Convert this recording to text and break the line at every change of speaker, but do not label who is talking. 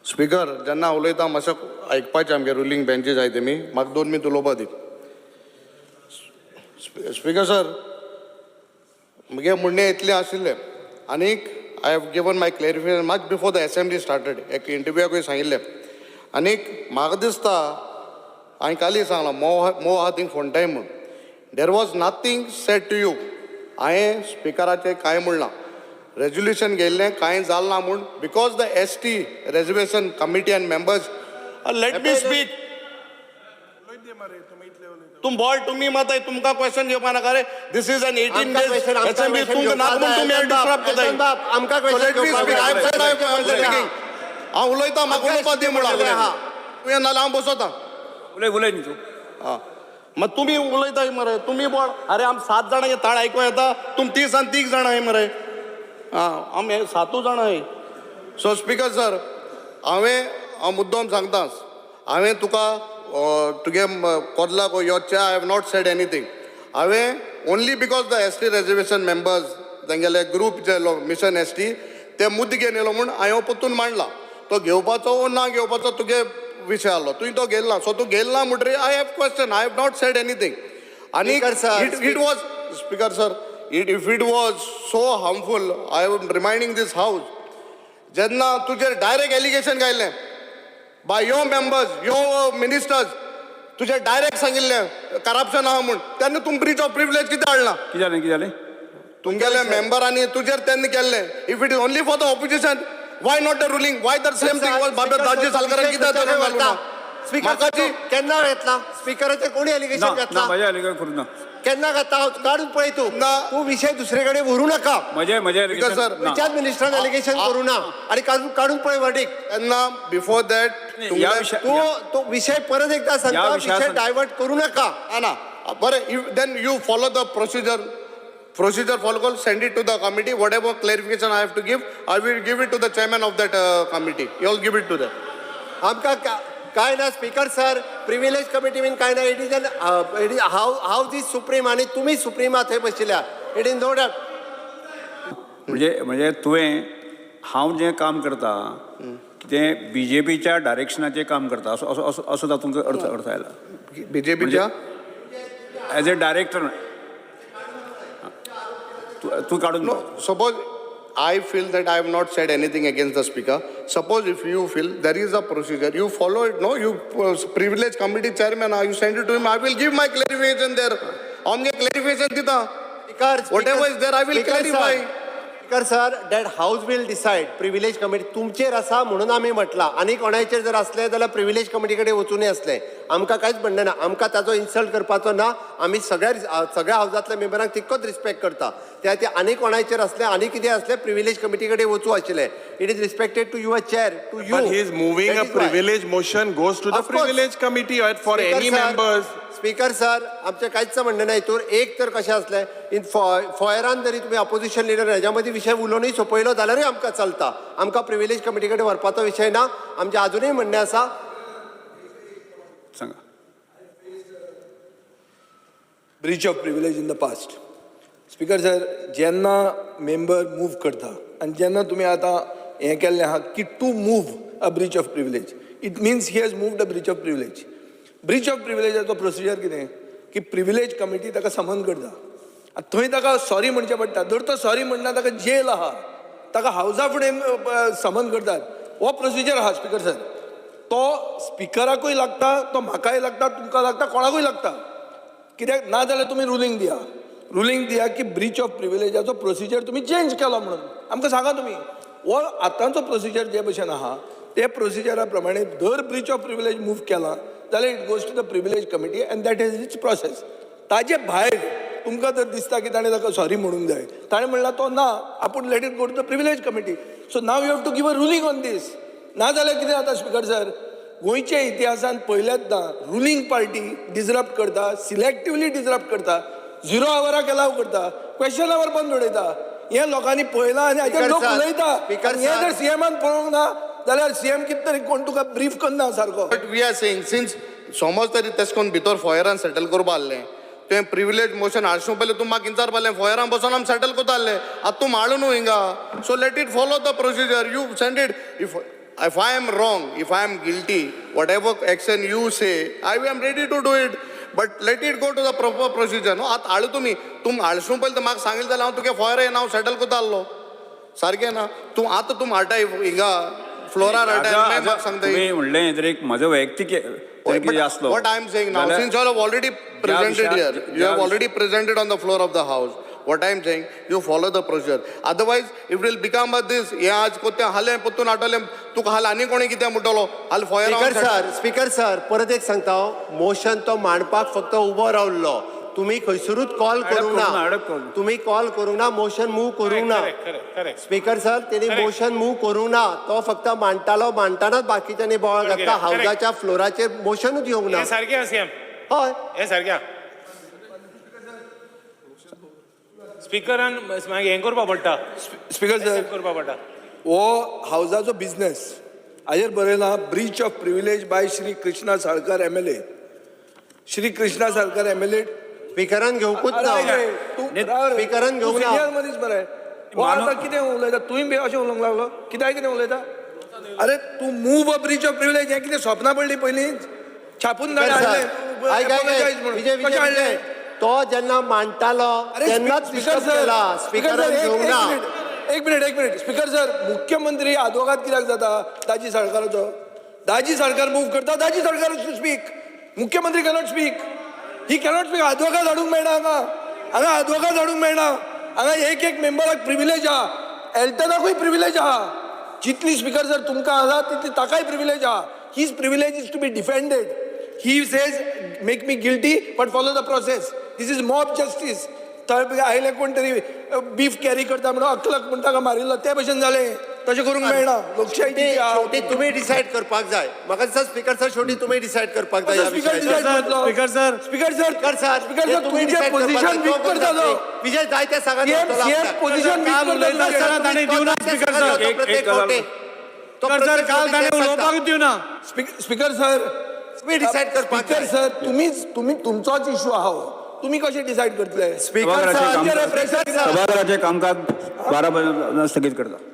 Speaker, जेन्ना उलयता मातशें आयकपाचें. आमगे रुलींग बेंचीस आहाय तेमी म्हाका 2 मिनट उलोवपा दी. स्पीकर सर, म्हगे म्हणणें इतलें आशिल्लें आनीक I have given my clarification much before the assembly started. एक इंटरव्यूआकूय सांगिल्लें आनीक म्हाका दिसता हांवें कालय सांगलां, मोव मोव आहा थिंग फोंडटाय म्हूण. There was nothing said to you. हांवें स्पिकराचें कांय म्हणलां, रेजोल्युशन घेयल्लें कांय जालें ना म्हूण because the ST reservation committee and members. Let me speak. तुम बॉल तुमी मात तुमकां क्वेश्चन घेवपा नाका रे. This is an 18
आमकां
days
question, आमकां
assembly.
question
तुमकां नाका म्हूण तुमी
घेवपाक
डिस्टर्ब
जाय.
करताय.
बाब, आमकां
So
question
let me
घेवपाक
speak. I have said I am
जाय.
Speaking. हांव उलयता, म्हाका उलोवपा दी म्हणला.
आहा.
तुवें नाल्यार हांव बसता.
उलय, उलय न्ही तूं.
आं, मागीर तुमी उलयताय मरे. तुमी बोळ. अरे, आम सात जाणां ताळ आयको येता. तुम तीस आनी तीग जाणां मरे. आं, आमी सातूय जाणां. सो स्पीकर सर, हांवें हांव मुद्दम सांगता, हांवें तुका तुगे कोदलाक योचे I have not said anything. हांवें only because the ST reservation members तेंगेले ग्रूप जे मिशन एसटी ते मुद्दे घेवन येयलो म्हूण हांवें परतून मांडला. तो घेवपाचो वो ना घेवपाचो तुगे विशय आहलो. तुवें तो घेयला, सो तूं घेयला ना म्हणटरीर I have question. I have not said anything आनी
Speaker sir,
it was, speaker sir, it if it was so harmful, I am reminding this house, जेन्ना तुजेर डायरेक्ट एलिगेशन घायलें by your members, your ministers, तुजेर direct सांगिल्लें corruption आहा म्हूण, तेन्ना तुमी ब्रीच ऑफ प्रिविलेज कितें हाडला?
कितें जालें? कितें जालें?
तुमगेले मेंबरांनी तुजेर तेन्ना केल्लें. If it is only for the opposition, why not the ruling? Why the same thing was बाबा दाजी सालकारान कित्याक धरून घालूं ना?
स्पीकर,
म्हाका
केन्ना घेतला स्पीकराचेर कोणी
ना.
एलिगेशन
ना.
घेतला?
म्हज्या एलिगेशन करूं ना.
केन्ना घेतला? काडून पळय तूं.
ना.
तूं विशय दुसरे कडेन व्हरूं नाका.
म्हजे म्हजे
Speaker, sir,
ना.
विचार मिनिस्टरान एलिगेशन करूं ना आणि काडून काडून पळय वर्डीक.
तेन्ना बिफोर that
ह्या विशया
तू तो विषय परत एकदा सांगता,
विशया
विषय डायव्हर्ट करू नका.
ना ना, बरें, then you follow the procedure. Procedure follow कर, send it to the committee. Whatever clarification I have to give, I will give it to the chairman of that committee. You all give it to the
आमकां काय ना speaker sir, privilege committee बीन काय ना. It is house is supreme आणि तुम्ही supreme आहात थंय बशिल्ल्या. It is no doubt.
म्हणजे म्हणजे तुवें हांव जें काम करता तें बीजेपीच्या डायरेक्शनाचें काम करता असो असो असो असो तातूंत अर्थ अर्थ आयला.
बीजेपीच्या
एज ए डायरेक्टर तूं तूं काडून
No, suppose I feel that I have not said anything against the speaker. Suppose if you feel there is a procedure, you follow it, no? You privilege committee chairman, you send it to him, I will give my clarification there. हांव clarification दिता.
Speaker,
Whatever is there, I will clarify.
Speaker sir, that house will decide. Privilege committee तुमचेर आसा म्हणून आमी म्हटलां. आनी कोणाचेर जर आसलें जाल्यार प्रिविलेज कमिटी कडेन वचूनय आसलें. आमकां कांयच म्हणणें ना. आमकां ताजो इन्सल्ट करपाचो ना. आमी सगळ्या सगळ्या हावजांतल्या मेंबरांक तितकोच रिस्पेक्ट करता. त्या खातीर आनी कोणाचेर आसलें आनी कितें आसलें, प्रिविलेज कमिटी कडेन वचूं आशिल्लें. It is respected to your chair, to you.
But he is moving a privilege motion goes to the
Of course.
Privilege committee or for any members.
Speaker sir, आमचें कांयच म्हणणें ना हितूर. एक तर कशें आसलें, इन फॉयरान जरी तुमी ऑपोजिशन लिडर हेज्या मदीं विशय उलोवनूय सोंपयलो जाल्यारूय आमकां चलता. आमकां प्रिविलेज कमिटी कडेन व्हरपाचो विशय ना. आमचें आजुनूय म्हणणें आसा.
सांगा.
Breach of privilege in the past. Speaker sir, जेन्ना मेंबर मूव करता आनी जेन्ना तुमी आतां हें केल्लें आहा की to move a breach of privilege, it means he has moved a breach of privilege. Breach of प्रिविलेजाचो procedure कितें की प्रिविलेज कमिटी ताका समन करता आनी थंय ताका सॉरी म्हणचें पडटा. जर तो सॉरी म्हणना, ताका जेल आहा. ताका हावजा फुडें समन करतात. हो प्रोसिजर आहा स्पीकर सर. तो स्पिकराकूय लागता, तो म्हाकाय लागता, तुमकां लागता, कोणाकूय लागता. कित्याक ना जाल्यार तुमी रुलींग दिया, रुलींग दिया की ब्रीच ऑफ प्रिविलेजाचो प्रोसिजर तुमी चेंज केलो म्हणून आमकां सांगा तुमी. हो आतांचो प्रोसिजर जे भशेन आहा, ते प्रोसिजरा प्रमाणे जर ब्रीच ऑफ प्रिविलेज मूव केला जाल्यार it goes to the privilege committee and that is its process. ताजे भायर तुमकां जर दिसता की ताणें ताका सॉरी म्हणूंक जाय, ताणें म्हणलां तो ना आपूण, let it go to the privilege committee. So now you have to give a ruling on this. ना जाल्यार कितें जाता स्पीकर सर, गोंयच्या इतिहासान पयल्याच रुलींग पार्टी डिजरप्ट करता, सिलेक्टिवली डिजरप्ट करता, झिरो आवराक एलाव करता, क्वेश्चन our बंद उडयता. हें लोकांनी पळयलां आनी हाजेर लोक उलयता. हें जर सीएमान पळोवंक ना जाल्यार सीएम कितें तरी कोण तुका ब्रीफ करना सारको.
But we are saying, since समज तरी तेश कोन्न भितर फॉयरान सेटल करपा आहलें, तुवें प्रिविलेज मोशन हाडशें पयलें तूं म्हाका विचारपालें. फॉयरान बसोन आमी सेटल करता आहलें. आतां तूं माळू न्हू हिंगा. So let it follow the procedure. You send it if If I am wrong, if I am guilty, whatever action you say, I am ready to do it, but let it go to the proper procedure. न्हू आतां हाडू तुमी, तुम हाडसूं पयलीं म्हाका सांगिल्लें जाल्यार हांव तुगे फोयर येना, हांव सेटल करता आसलो. सारकें ना? तूं आतां तूं हाडटाय हिंगा फ्लोरार हाडटाय, मागीर म्हाका सांगताय.
तुमी म्हणलें तर एक म्हजो वैयक्तीक जर कितें आसलो
What I am saying now,
जाल्यार-
since you have already presented
विशया-
here, you have
ज्या
already presented on the floor of the house. What I am saying, you follow the procedure. Otherwise, it will become a this. हे आज कोत्या हालें पोत्तून आठवलें तुका, हाल आनी कोणी कितें म्हणटलो हाल foyer.
Speaker sir, speaker sir, परत एक सांगता हांव, मोशन तो मांडपाक फक्त उबो रावल्लो. तुमी खंयसरूच कॉल
हडप
करूंक
करूंक ना,
ना.
हडप करूंक ना.
तुमी कॉल करूंक ना, मोशन मूव करूंक ना.
करेक्ट.
स्पीकर सर, तेणी मोशन मूव करूंक ना, तो फक्त मांडटालो. मांडटानाच बाकीच्यांनी बोवाळ घातला.
Correct.
हावजाच्या फ्लोराचेर मोशनूच येवंक ना.
हें सारकें सीएम.
हय.
हें सारकें. स्पिकरान मागीर हें करपा पडटा.
स्पीकर सर,
Accept करपा पडटा.
हो हावजाचो बिजनेस. हाजेर बरयलां, breach of privilege by Shri Krishna Salkar MLA. Shri Krishna Salkar MLA.
स्पिकरान घेवंकूच ना. स्पिकरान घेवंक ना.
सिनियर मनीस बरें. हो आतां कितें उलयता? तुवें बी अशें उलोवंक लागलो, कित्याक कितें उलयता? अरे, तूं move a breach of privilege, हें कितें सपनां पडलीं पयलींच छापून
स्पीकर
हाडलें
सर, आयक आयक
apologize म्हणून.
विजय,
कशें
विजय,
हाडलें?
विजय, तो जेन्ना मांडटालो
अरे,
तेन्नाच
स्पीकर
डिस्टर्ब
सर,
केला.
स्पीकर
स्पिकरान
सर, एक
घेवंक
एक
ना.
मिनिट, एक मिनिट, एक मिनिट. स्पीकर सर, मुख्यमंत्री आदवोगाद कित्याक जाता दाजी सरकाराचो? दाजी सरकार मूव करता, दाजी सरकार स्पीक. मुख्यमंत्री cannot speak, he cannot speak. आदवोगाद हाडूंक मेळना हांगा. हांगा आदवोगाद हाडूंक मेळना. हांगा एक एक मेंबराक प्रिविलेज आहा, एल्टनाकूय प्रिविलेज आहा. जितली स्पीकर सर तुमकां आसा तितली ताकाय प्रिविलेज आहा. His privilege is to be defended. He says make me guilty, but follow the process. This is mob justice. थंय आयले कोण तरी बीफ कॅरी करता म्हणून अकलक म्हण ताका मारिल्लो, ते भशेन जालें. तशें करूंक मेळना लोकशाही.
शेवटी शेवटी तुमी डिसायड करपाक जाय. म्हाका दिसता स्पीकर सर, शेवटी तुमी डिसायड करपाक जाय ह्या
स्पीकर
विशयाचेर.
डिसायड करतलो.
Speaker sir.
Speaker sir.
Speaker sir,
speaker
हे
सर,
तुमी
तुमचें
डिसायड करपाक
पोझिशन
जाय.
वीक
तो कोण
करता तो.
विजय जाय ते सांगा.
CM position weak
काल
करता.
उलयता आसतना ताणें दिवना स्पीकर सर.
एक गजाल-
स्पीकर सर, काल ताणें उलोवपाकूच दिवना.
स्पीकर सर,
तुमी डिसायड करपाक
स्पीकर
जाय.
सर, तुम्हीच तुम्ही तुमचोच इशू आहा हो. तुमी कशें डिसायड करतले?
स्पीकर सर,
सभागृहाचे
प्रेशर
सभागृहाचे कामकाज 12 वाजें स्थगीत करता.